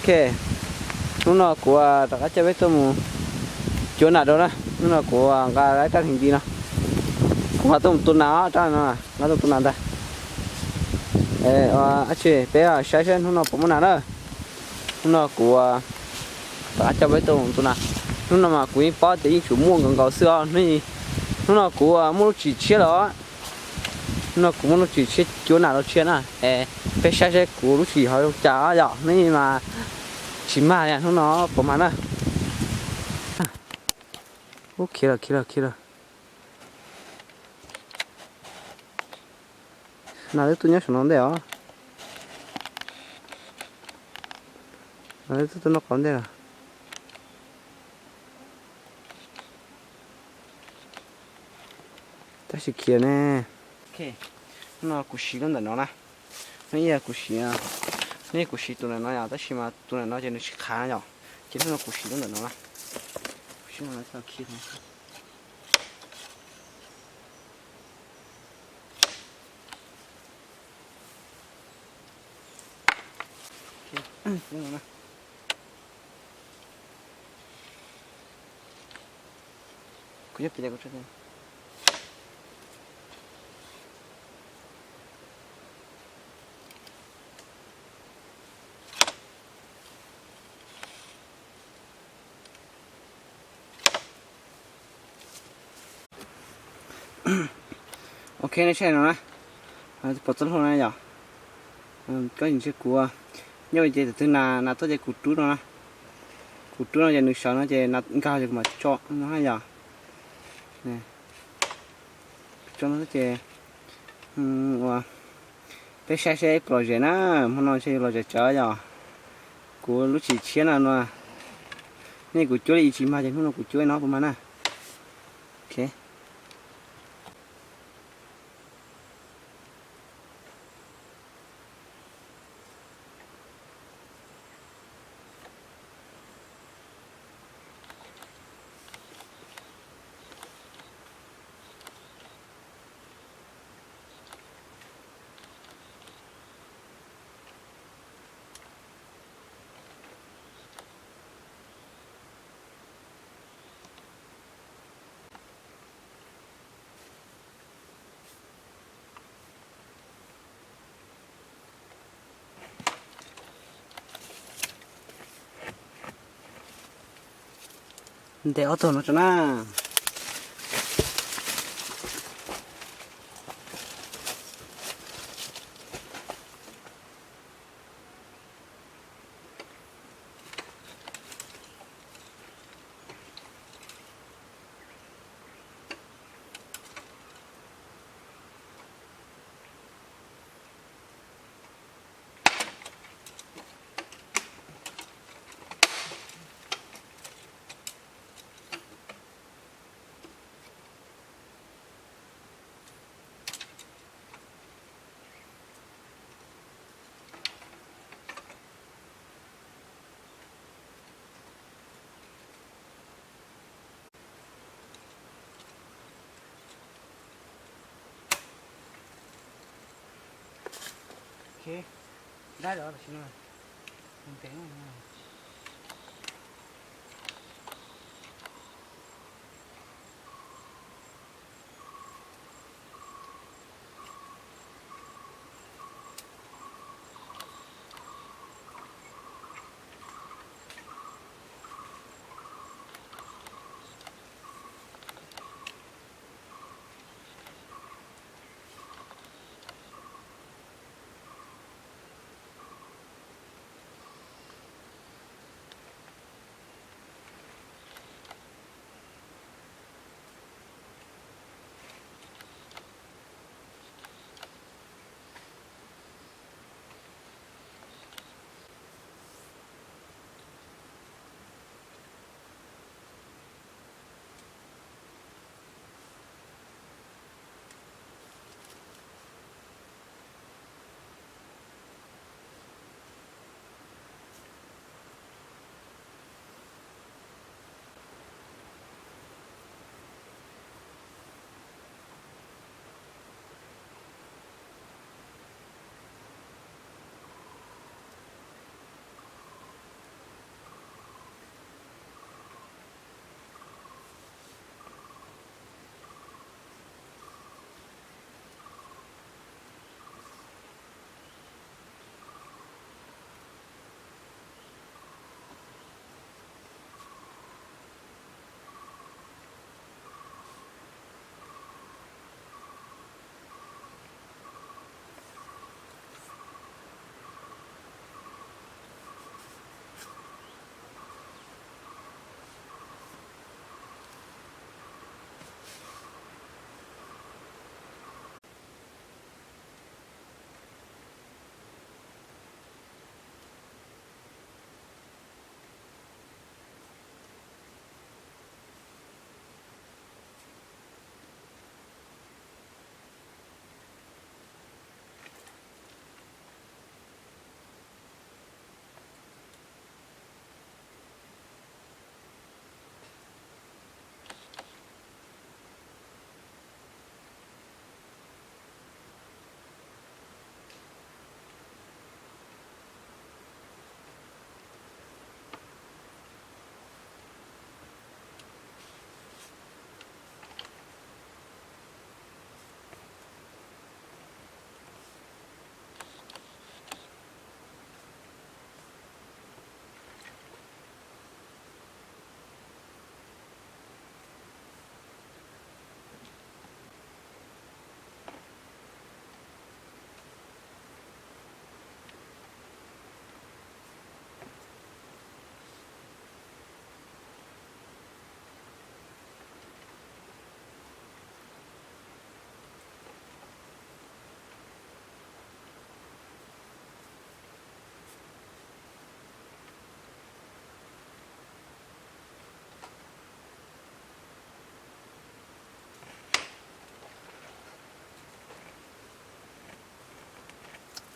Ok, hnub no kuv rov qab coj peb tuaj mus cuab nas dua na. Hnub no kuv nqa lawv rab hneev nti no, kuv nqa tuaj mus tua nas, rab no nqa tuaj tua nas ntag. Peb saib saib hnub no puas muaj nas na. Hnub no kuv rov qab coj peb tuaj mus tua nas. Hnub no mas kuv yeej paub tias yeej tsuas muaj nkaus nkaus xwb os. Hnub no kuv muaj lub tshim tshiab lawm os. Hnub no kuv muaj lub tshim tshiab cuab nas los tshiab na. Peb saib saib kuv lub tshim ho zoo cas yom, hnub no mas tsis mag, hnub no puas mag na. Ub, khiav lawm, khiav lawm, khiav lawm. Nas twb tuaj nyob saum no ntej os. Nas twb tuaj noj qos ntej lawm. Tab sis khiav ne. Hnub no kuv siv lub ntawm no na. Hnub ib kuv siv, hnub ib kuv siv tus ntawm no yom, tab sis mas tus ntawm no ces nws tsis qhav yom, ces hnub no kuv siv lub ntawm no na. Kuv siv no txog khi. Kuv cov pim kuv tso. Ok, nej saib no na, pom txoj hlua na yom. Koj ntsia kuv, nyob li ces tus twg nas, nas tuaj ces kuv rub no na. Kuv rub no ces nws sawv no ces nas nkag ces kuv mam tso no na yom. Tso no ces ua, peb saib seb puas lom zem na, hmo no ntshe yuav lom zem tsawv yom. Kuv lub tshim tshiab no no, nej kuv cuab li ib tsis mag ces hnub no kuv cuab no puas mag na. Ok. Ntes ob tug no tso na.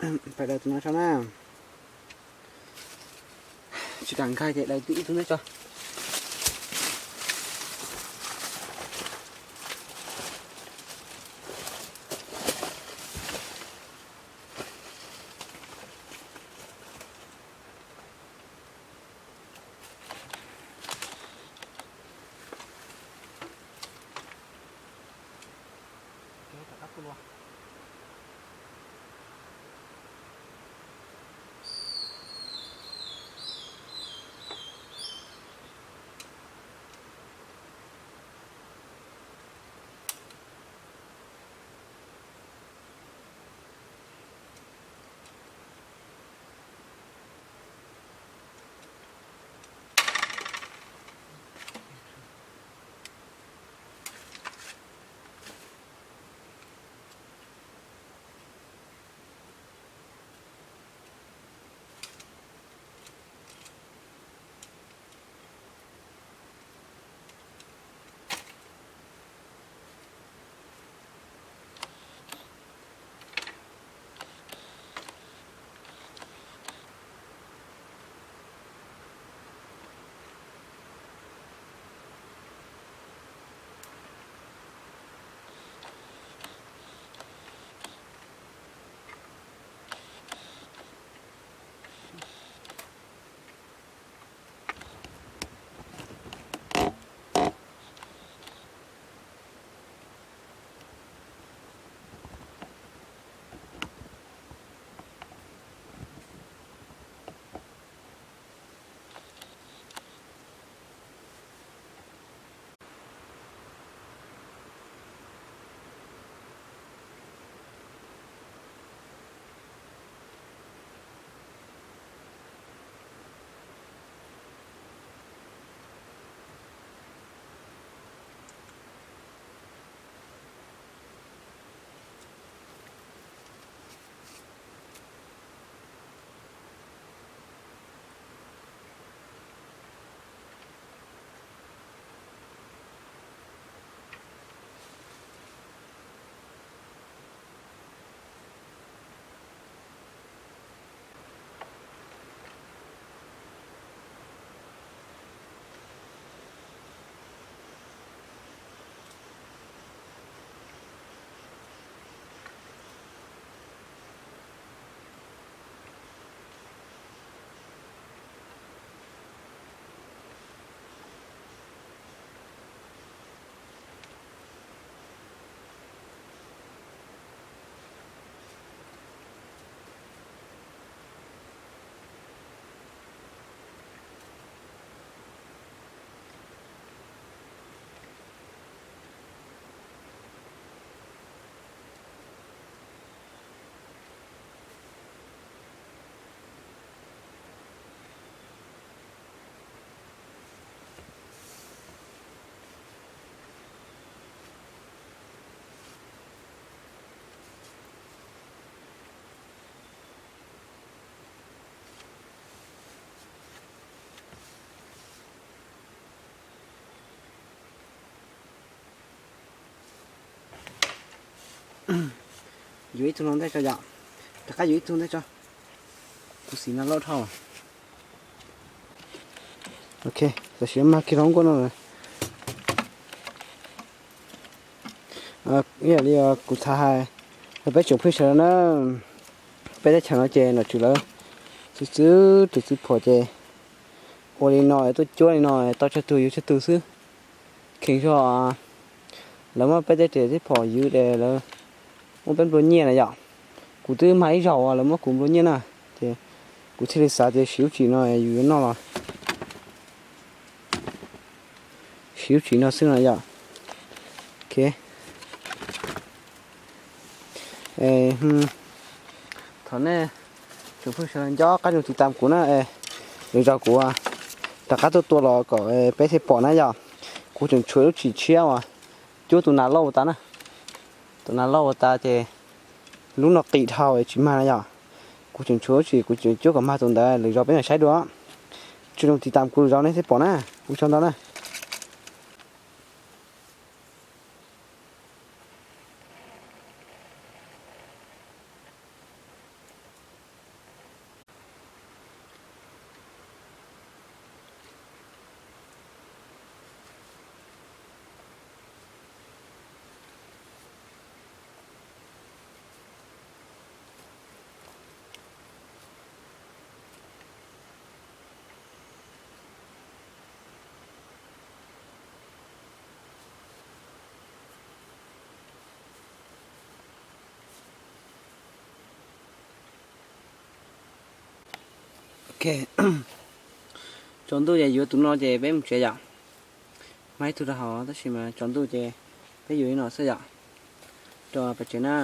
Pais daws tus no tso na. Tsis kam nkag ces daws ib tug ntej tso. Yuav ib tug no ntej tso yom. Rov qab yuav ib tug ntej tso. Tus xim no loj dhau. Ok, tam sim no mag kiag rau hauv nkuaj no lawm. Ib yam li kuv txhais hais rau peb tsoom phooj ywg sawv daws na, peb teb chaws no ces nom tswv lawv txwv txwv tus txwv phom ces ua li no tuaj cuab li no tau tsawg tus yuav tsawg tus xwb. Kheev zog lawv muab peb tej riam tej phom ywv es lawv muab peb nplua nyiaj na yom. Kuv twb mag ib zaug lawv muab kuv nplua nyiaj na, ces kuv thiaj li xav tias siv lub tsim no yus yuav noj los siv lub tsim no xwb no yom. Ok. Thov nej tsoom phooj ywg sawv daws nco qab mus tiv tam kuv na, lwm zaus kuv rov qab tuaj tua los kom peb thiaj pom na yom. Kuv tseem tshuav lub tsim tshiab uas cuab tus nas loj ua tas na. Tus nas loj ua tas ces lub no qis dhau tsis mag na yom. Kuv tseem tshuav lub tsim kuv tseem cuab kom mag tus ntawd, lwm zaus peb mam saib dua. Tsoom tiv tam kuv lwm zaus nej thiaj pom na. Ua tsaug ntau na. Ok, tsaus ntuj ces yuav tus no ces peb mus tsev yom. Muaj ib tug rau hauv tab sis mas tsaus ntuj ces peb yuav li no xwb yom. Rau pem tsev na.